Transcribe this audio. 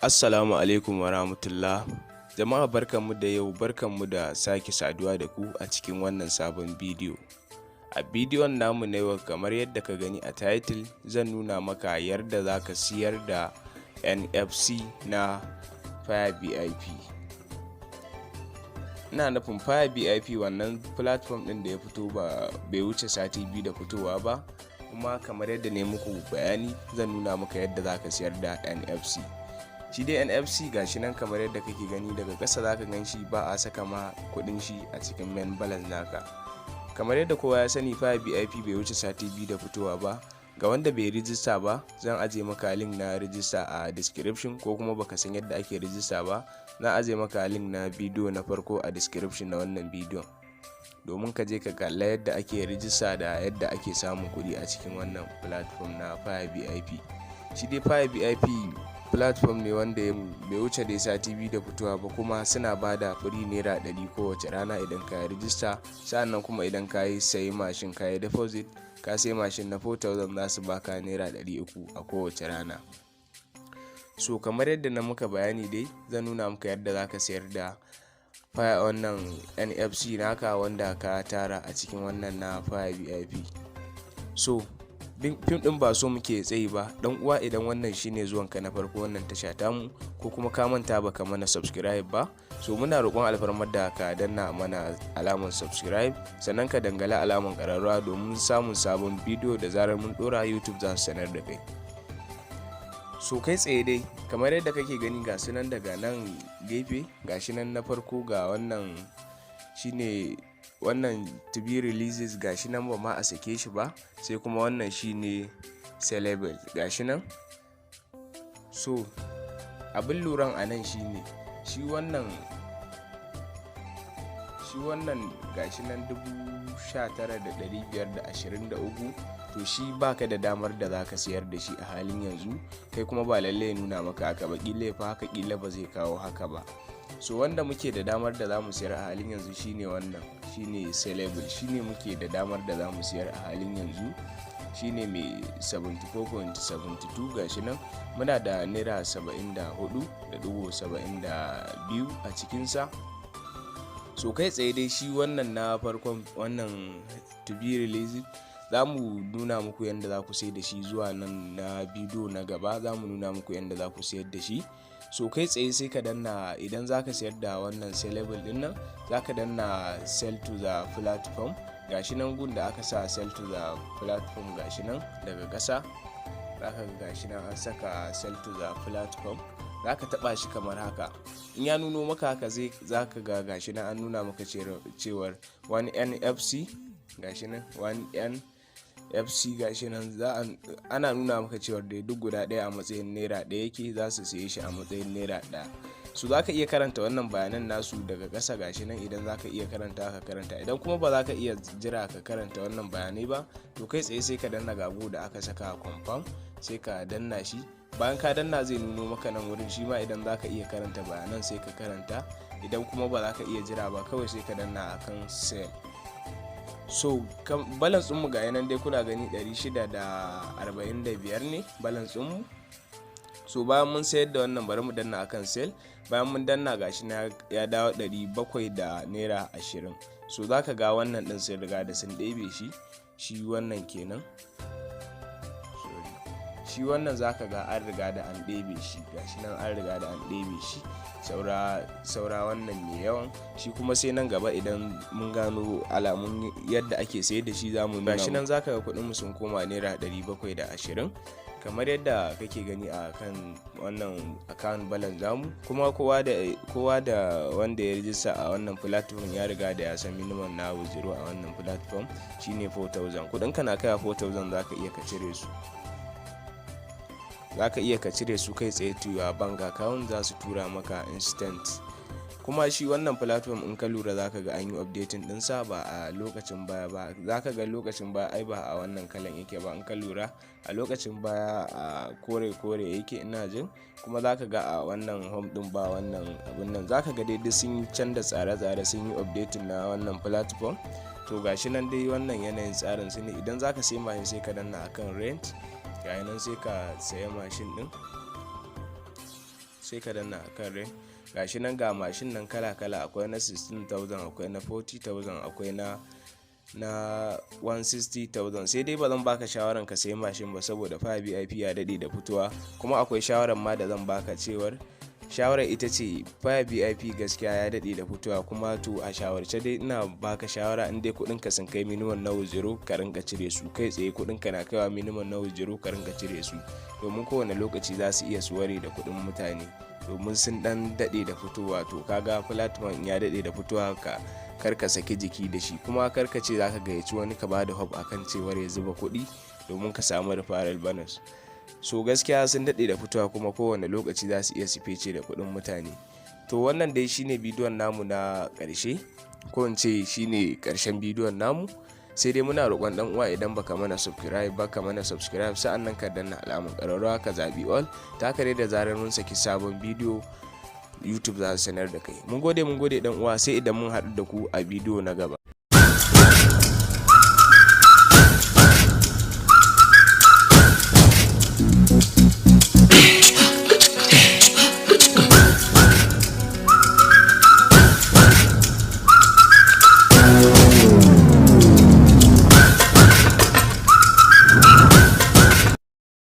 Assalamu alaikum wa rahmatullah. Jama'a, barkanmu da yau, barkanmu da sake saduwa da ku a cikin wannan sabon bidiyo. A bidiyon namu na yau, kamar yadda ka gani a title, zan nuna maka yadda za ka siyar da NFC na Fire VIP. Ina nufin Fire VIP, wannan platform ɗin da ya fito ba bai wuce sati 2 da fitowa ba. Kuma kamar yadda na muku bayani, zan nuna maka yadda za ka siyar da NFC. Shi dai NFC, gashi nan kamar yadda kake gani daga ƙasa, za ka gan shi ba a saka ma kuɗin shi a cikin main balance naka. Kamar yadda kowa ya sani, Fire VIP bai wuce sati 2 da fitowa ba. Ga wanda bai rijista ba, zan aje maka link na rijista a description, ko kuma baka san yadda ake rijista ba, zan aje maka link na bidiyo na farko a description na wannan bidiyon, domin ka je ka kalla yadda ake rijista da yadda ake samun kuɗi a cikin wannan platform na Fire VIP. Shi dai Fire VIP platform ne wanda bai wuce dai sati 2 da fitowa ba, kuma suna ba da free ₦100 kowace rana idan ka yi rijista. Sa'annan kuma idan ka yi sayi mashin, ka yi deposit, ka sayi mashin na 4000, za su baka ₦300 a kowace rana. So kamar yadda na muka bayani dai, zan nuna muka yadda za ka sayar da Fire, wannan NFC naka wanda ka tara a cikin wannan na Fire VIP. So fim din ba so muke tsayi ba. Dan uwa, idan wannan shine zuwanka na farko wannan tasha tamu, ko kuma ka manta baka mana subscribe ba, so muna roƙon alfarmar da ka danna mana alamar subscribe, sannan ka dangala alamar ƙararrawa domin samun sabon bidiyo. Da zarar mun ɗora, YouTube za su sanar da kai. So kai tsaye dai, kamar yadda kake gani, ga su nan daga nan gefe, gashi nan na farko, ga wannan shine wannan to be releases, gashi nan ba ma a sake shi ba. Sai kuma wannan shine sellable, gashi nan. So abin luran a nan shine shi wannan gashi nan 19,523. To shi baka da damar da zaka siyar da shi a halin yanzu. Kai kuma ba lallai ya nuna maka haka ba, kila ya fi haka, kila ba zai kawo haka ba. So wanda muke da damar da zamu siyar a halin yanzu shine wannan, shine sellable, shine muke da damar da zamu siyar a halin yanzu, shine mai 74.72. Gashi nan muna da ₦74.72 a cikinsa. So kai tsaye dai, shi wannan na farkon, wannan to be released, za mu nuna muku yadda za ku sai da shi zuwa nan na bidiyo na gaba. Za mu nuna muku yadda za ku sayar da shi. So kai tsaye sai ka danna, idan za ka sayar da wannan sellable din nan, za ka danna "sell to the platform". Gashi nan gun da aka sa "sell to the platform", gashi nan daga ƙasa, za ka ga gashi nan an saka "sell to the platform". Za ka taɓa shi kamar haka. In ya nuno maka haka, zai za ka ga gashi nan an nuna maka cewar wani NFC, gashi nan wani NFC, gashi nan za ana nuna maka cewar dai duk guda ɗaya a matsayin ₦1 yake, za su saye shi a matsayin ₦1. So za ka iya karanta wannan bayanan nasu daga ƙasa, gashi nan. Idan za ka iya karanta, ka karanta. Idan kuma ba za ka iya jira ka karanta wannan bayanai ba, to kai tsaye sai ka danna gago da aka saka "confirm", sai ka danna shi. Bayan ka danna, zai nuno maka nan wurin. Shi ma idan za ka iya karanta bayanan, sai ka karanta. Idan kuma ba za ka iya jira ba, kawai sai ka danna akan "sell". So balance ɗinmu ga yanan dai kuna gani, 645 ne balance ɗinmu. So bayan mun sayar da wannan, bari mu danna akan "sell". Bayan mun danna, gashi na ya dawo ₦700. So za ka ga wannan ɗin sun riga da sun ɗebe shi. Shi wannan kenan, sorry, shi wannan za ka ga an riga da an ɗebe shi. Gashi nan an riga da an ɗebe shi. Saura wannan mai yawan, shi kuma sai nan gaba idan mun gano alamun yadda ake sayar da shi, za mu nuna. Gashi nan za ka ga kuɗinmu sun koma ₦720, kamar yadda kake gani a kan wannan account balance namu. Kuma kowa da wanda ya rijista a wannan platform ya riga da ya san minimum na withdraw a wannan platform shine 4000. Kudin ka na kai 4000, zaka iya ka cire su, zaka iya ka cire su kai tsaye to your bank account, za su tura maka instant. Kuma shi wannan platform, in ka lura, zaka ga an yi updating ɗinsa ba a lokacin baya ba. Zaka ga lokacin baya ai ba a wannan kalan yake ba. In ka lura, a lokacin baya a kore kore yake, ina jin. Kuma zaka ga a wannan home din ba wannan abun nan. Zaka ga dai duk sun canza tsare-tsare, sun yi updating na wannan platform. To, gashi nan dai, wannan yanayin tsarin su ne. Idan zaka sai mashin, sai ka danna akan rent. Ga nan, sai ka saya mashin din, sai ka danna akan rent. Gashi nan, ga mashin nan kala-kala: akwai na 16,000, akwai na 40,000, akwai na 160,000. Sai dai ba zan baka shawaran ka sayi mashin ba, saboda fa VIP ya dade da fitowa. Kuma akwai shawaran ma da zan baka, cewar shawarar ita ce fa VIP gaskiya ya dade da fitowa. Kuma to, a shawarce dai ina baka shawara, in dai kudin ka sun kai minimum na withdraw, ka rinka cire su kai tsaye. Kudin ka na kaiwa minimum na withdraw, ka rinka cire su, domin kowane lokaci za su iya su ware da kudin mutane, domin sun dan dade da fitowa. To, kaga platform ya dade da fitowa, ka kar ka saki jiki da shi. Kuma kar ka ce zaka gayyaci wani, ka bada hope akan cewar ya zuba kuɗi domin ka samu referral bonus. So gaskiya sun daɗe da fitowa, kuma kowane lokaci za su iya su fece da kuɗin mutane. To, wannan dai shine bidiyon namu na ƙarshe, ko in ce shine ƙarshen bidiyon namu. Sai dai muna roƙon ɗan uwa, idan baka mana subscribe ba, ka mana subscribe, sa'an nan ka danna alamar ƙararrawa, ka zaɓi all. Ta haka dai da zarar mun saki sabon bidiyo, YouTube za su sanar da kai. Mun gode, mun gode, ɗan uwa. Sai idan mun haɗu da ku a bidiyo na gaba.